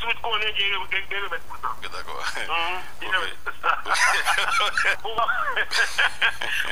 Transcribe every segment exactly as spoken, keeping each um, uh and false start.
Tout konnen gen, gen, gen remèd pou sa. Ok, dakò. Mhm. Gen remèd pou sa. Ou wè,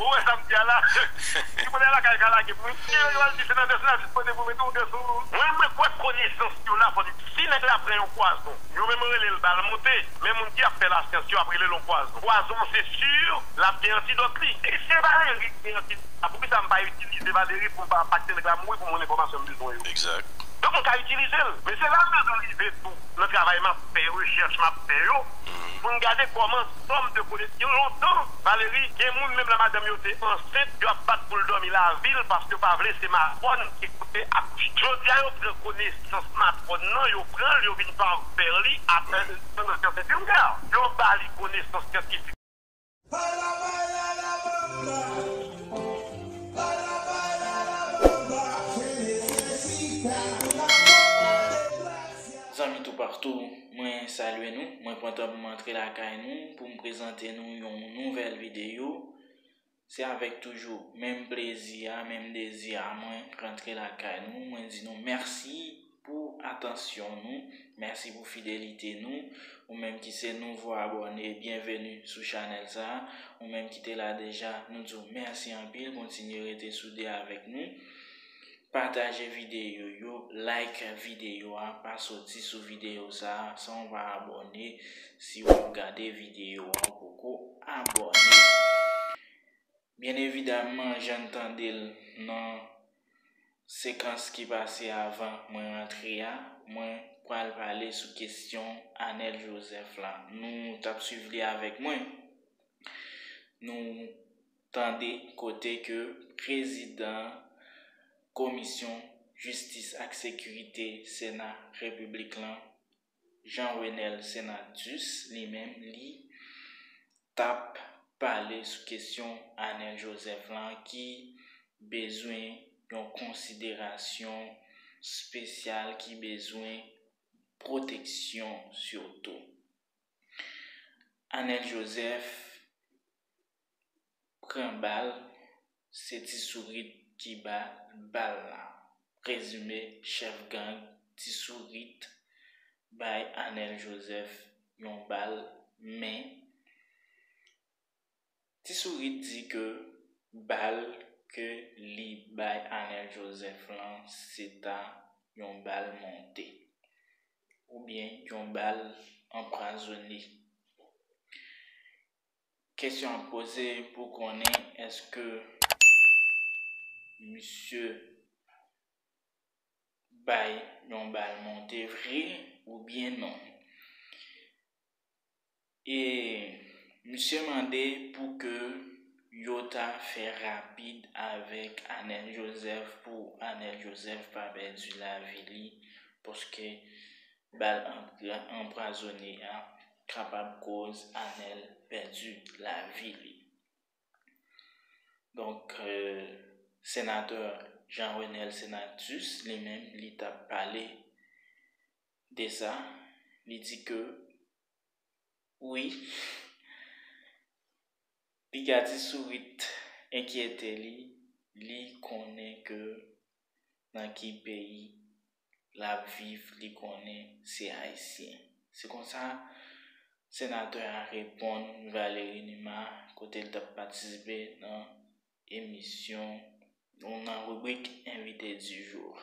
ou wè sa m di a la? Ki konnen lakay ka lage pou mwen. Gen yo al di senatè, senatè, pote pou mete yon gè sou ou. Mwen, mwen kwè konesans yo la, fò di, si nèg la pran yon pwazon, yo menm rele l bal monte, men moun ki ap fè lasyans yo ap rele l yon pwazon. Pwazon, se si, l ap gen antidòt li. E se Valéry ki gen antidòt la, poukisa m pa itilize Valéry pou m pa pakte nèg la mouri pou m jwenn enfòmasyon m bezwen yo? Egzak. Donk, m ka itilize l. Men se la m bezwen rive tou nan travay m ap fè, rechèch m ap fè yo, pou n gade kòman sòm de konesans. Gen lontan, Valéry, gen moun menm lè madanm yo te ansent, yo ap bat pou l dòmi lavil paske yo pa vle se matwòn ki koute ak li. Jodi a, yo pran konesans matwòn nan, yo pran l, yo vin pa fè li ak, euh, konesans enfimyè. Yo ba li konesans syantifik. Zanmi toupatou, mwen salye nou. Mwen kontan pou m antre lakay nou, pou m prezante nou yon nouvèl videyo. Se avèk toujou menm plezi a, menm dezi a mwen rantre lakay nou. Mwen di nou mèsi pou atansyon nou, mèsi pou fidelite nou. Ou menm ki se nouvo abòne, byenveni sou chanèl sa a. Ou menm ki te la deja, nou di w mèsi anpil, kontinye rete soude avèk nou. Pataje videyo yo, like videyo a, pa soti sou videyo sa a san w pa abòne. Si w ap gade videyo a, w poko abòne. Byen evidamman, jan n tande l nan sekans ki pase avan mwen rantre a, mwen pral pale sou kesyon Anèl Joseph la. Nou t ap swiv li avèk mwen. Nou tande kote ke prezidan Komisyon Jistis ak Sekirite Sena Repiblik lan, Jean Renel Senatus, li menm, li t ap pale sou kesyon Anèl Joseph lan ki bezwen yon konsiderasyon espesyal, ki bezwen pwoteksyon sitou. Anèl Joseph pran bal, se Ti Sourit ki ba l bal la. Prezime chèf gang Ti Sourit bay Anèl Joseph yon bal, men Ti Sourit di ke bal ke li bay Anèl Joseph lan se ta yon bal monte oubyen yon bal anpwazone. Kesyon ap poze pou konnen èske misye bay yon bal monte vre oubyen non. E misye mande pou ke yo ta fè rapid avèk Anèl Joseph pou Anèl Joseph pa pèdi lavi li, paske bal anpra- anpwazone a kapab koz Anèl pèdi lavi li. Donk, euh, senatè Jean Renel Senatus, li menm, li t ap pale de sa, li di ke wi, piga Ti Sourit enkyete li, li konnen ke nan ki peyi l ap viv, li konnen se ayisyen. Se konsa senatè a reponn Valéry Numa kote l t ap patisipe nan emisyon, nan ribrik Invité du jour.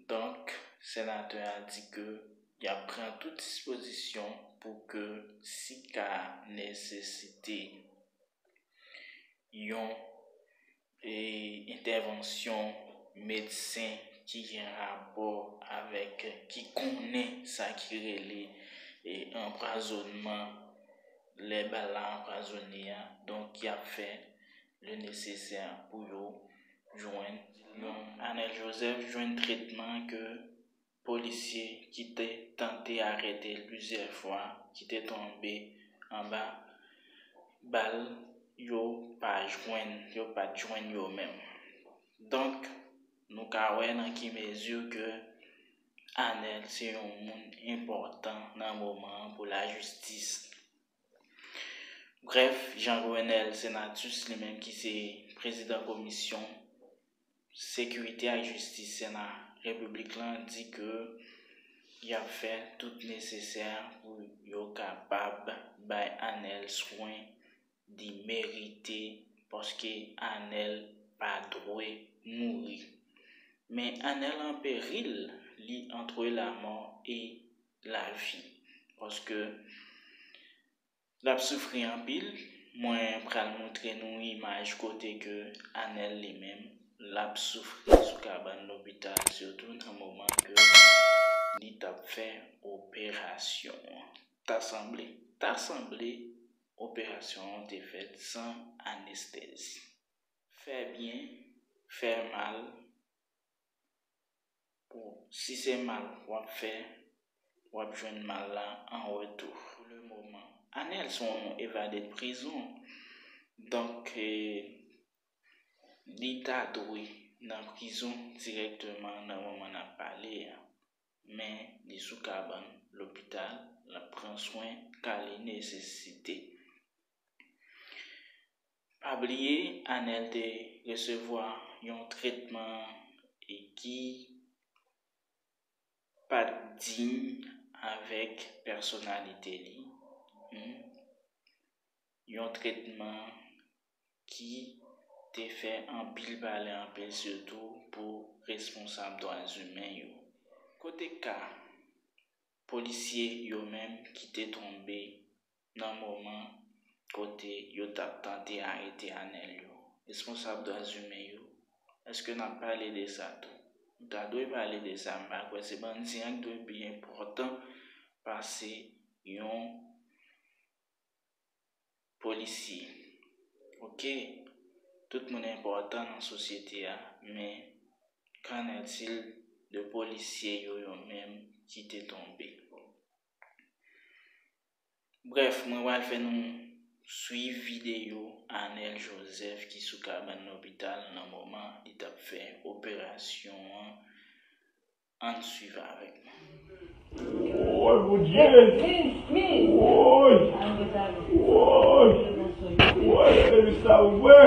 Donk, senatè a di ke y ap pran tout dispozisyon pou ke si ka nesesite yon e, entèvansyon medsen ki gen rapò avèk, ki konnen sa ki rele e, anpwazònman, lè bal la anpwazone a. Donk, y ap fè le nesesè pou yo jwenn yon Anèl Joseph jwenn tretman ke polisye ki te tante arete l plizyè fwa, ki te tonbe anba bal, yo pa jwenn, yo pa t jwenn yo menm. Donk, nou ka wè nan ki mezi ke Anèl se yon moun enpòtan nan moman an pou lajistis. Brèf, Jean Renel Senatus, li menm ki se prezidan komisyon sekirite ak jistis Sena Repiblik lan, di ke y ap fè tout nesesè pou yo kapab bay Anèl swen li merite, paske Anèl pa dwe mouri. Men Anèl an peril, li antre lamò e lavi, paske l ap soufri anpil. Mwen pral montre nou imaj kote ke Anèl li menm, l ap soufri sou kabann lopital, sitou nan moman ke li t ap fè operasyon an. Ta sanble, ta sanble operasyon an te fèt san anestezi. Fè byen, fè mal, pou, si se mal w ap fè, w ap jwenn mal la an retou. Pou le moman, Anèl se yon evade de prizon. Donk, eh, li ta dwe nan prizon dirèkteman nan moman n ap pale a. Men li sou kabann lopital, l ap pran swen ka li nesesite. Pa bliye, Anèl te resevwa yon tretman e ki pa t diy avèk pèsonalite li. Hmm. Yon tretman ki te fè anpil pale anpil, sitou pou responsab dwa imen yo. Kote ka polisye yo menm ki te tonbe nan moman kote yo t ap tante arete Anèl yo. Responsab dwa imen yo, èske n ap pale de sa tou? Nou ta dwe pale de sa, m pa kwè se bandi an ki dwe pi enpòtan pase yon polisye. Oke, tout moun enpòtan nan sosyete a, men qu'en est-il de polisye yo, yo menm ki te tonbe? Brèf, mwen pral fè nou swiv videyo Anèl Joseph ki sou kabann lopital nan moman li t ap fè operasyon an. Ann swiv avèk mwen. Woy, Bondye! Woy! Woy! Woy, legliz la ouvè!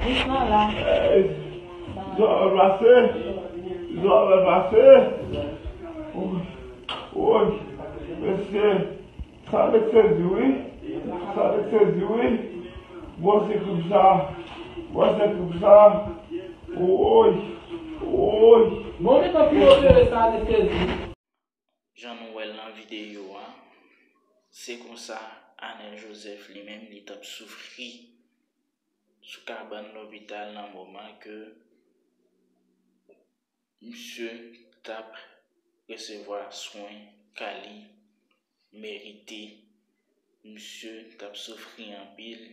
Ey! Zòrèy pase! Zòrèy pase! Woy! Woy! Mesye! Sa anestezi wi. Sa anestezi wi. Bon se krim sa. Bon se krim sa. Woy. Woy. Bon, men tanpri opere sa anestezi. Jan nou wè l nan videyo a, se konsa Anèl Joseph li menm li t ap soufri sou kabann lopital nan moman ke misye t ap resevwa swen ka li merite. Misye t ap soufri anpil.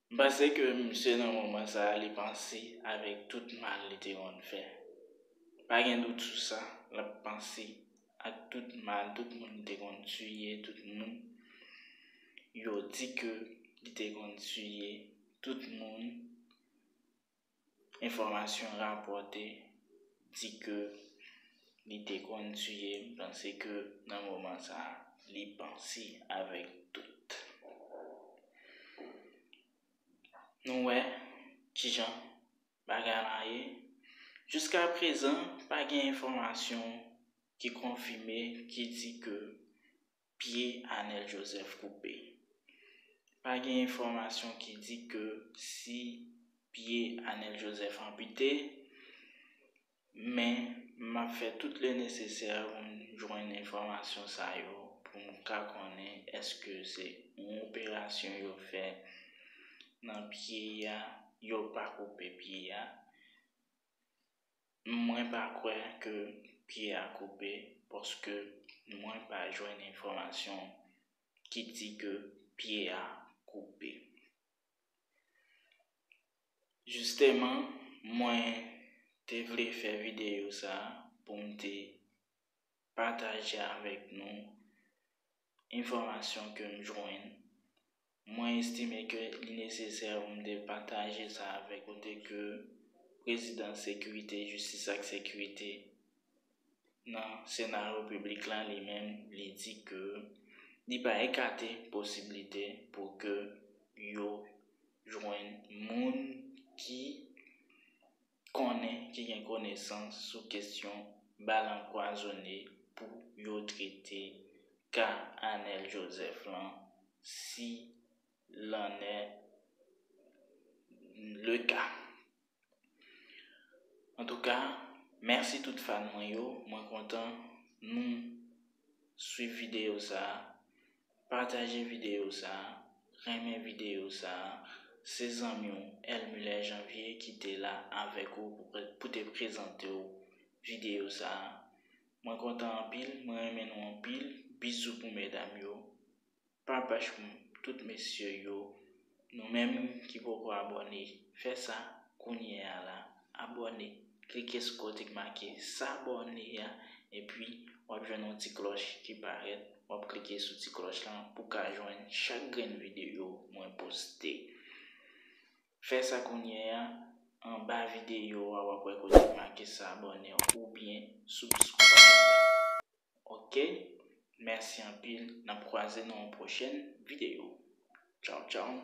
M panse ke misye nan moman sa a, li panse avèk tout mal li te konn fè. Pa gen dout sou sa, l ap panse ak tout mal, tout moun li te konn tiye, tout moun yo di ke li te konn tiye, tout moun enfòmasyon rapòte di ke li te konn tiye, m panse ke nan moman sa a, li panse avèk tout. Nou wè kijan bagay la ye. Jiskaprezan, pa gen enfòmasyon ki konfime, ki di ke pye Anèl Joseph koupe. Pa gen enfòmasyon ki di ke si pye Anèl Joseph anpite, men m ap fè tout le nesesè pou m jwenn enfòmasyon sa yo, pou m ka konnen èske se yon operasyon yo fè nan pye a, yo pa koupe pye a. Mwen pa kwè ke pye a koupe, paske mwen pa jwenn enfòmasyon ki di ke pye a koupe. Jisteman, mwen te vle fè videyo sa a pou m te pataje avèk nou enfòmasyon ke m jwenn. Mwen estime ke li nesesè pou m te pataje sa avèk, kote ke prezidan sekirite, jistis ak sekirite nan Sena Repiblik la, li menm, li di ke li pa ekate posiblite pou ke yo jwenn moun ki konnen, ki gen konesans sou kesyon bal anpwazone pou yo trete ka Anel Joseph lan, si l'en est le cas. Antouka, mèsi tout fan mwen yo. Mwen kontan nou swiv videyo sa a. Pataje videyo sa a, renmen videyo sa a. Se zanmi w, Elmuller Janvier, ki te la avèk ou pou pre-, pou te prezante w videyo sa a. Mwen kontan anpil, mwen renmen nou anpil. Bizou pou medam yo. Pa bach pou tout mesye yo. Nou menm ki poko abòne, fè sa kounye a la. Abòne. Klike sou kote ki make s'abonner a, epi w ap jwenn yon ti klòch ki parèt. W ap klike sou ti klòch lan pou ka jwenn chak grenn videyo mwen poste. Fè sa kounye a, anba videyo a, w ap wè kote ki make s'abonner oubyen subscribe. Ok? Mèsi anpil. N ap kwaze nan yon pwochèn videyo. Tchaw, tchaw.